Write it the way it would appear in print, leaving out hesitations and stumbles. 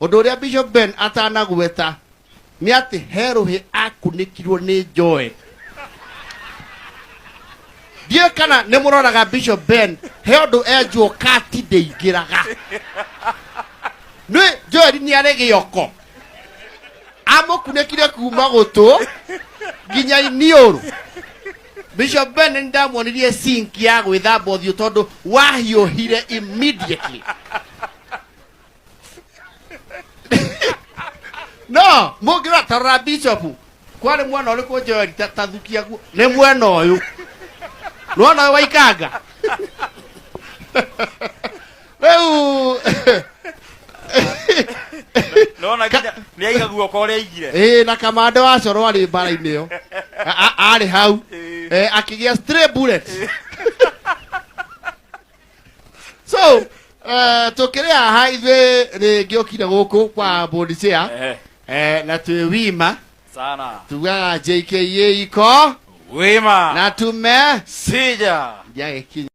Ũndũ ũrĩa Bishop Ben atanagweta nĩ atĩ he rũhĩ akunĩkirwo nĩ Joel. Ndiũĩ kana nĩ mũroraga Bishop Ben he ũndũ enjwo kati ndĩingĩraga. Nĩ Joel nĩ arĩ gĩoko. Amũkunĩkire kuma gũtũ nginya iniũrũ. Bishop Ben nĩ ndamuonirie sink ya gwĩthamba ũthiũ tondũ wahiũhire immediately. No mũngĩrora tarora bishop kwarĩ mwena ũrĩkũ Joel ta thukia guo nĩ mwena ũyũ nĩwona ũyũ waikanga rĩu. Nona nginya nĩ aiga guoko ũrĩa aigire. Ĩĩ, na kamande wa coro arĩ mbara-inĩ ĩyo. Arĩ hau. Eh, akĩgĩa stray bullet. So tũkĩrĩ haha ithuĩ rĩngĩ ũkire gũkũ kwa board chair. Na twĩ wima sana. Tugaga JKA iko wima na tume sija ndiagĩkinya.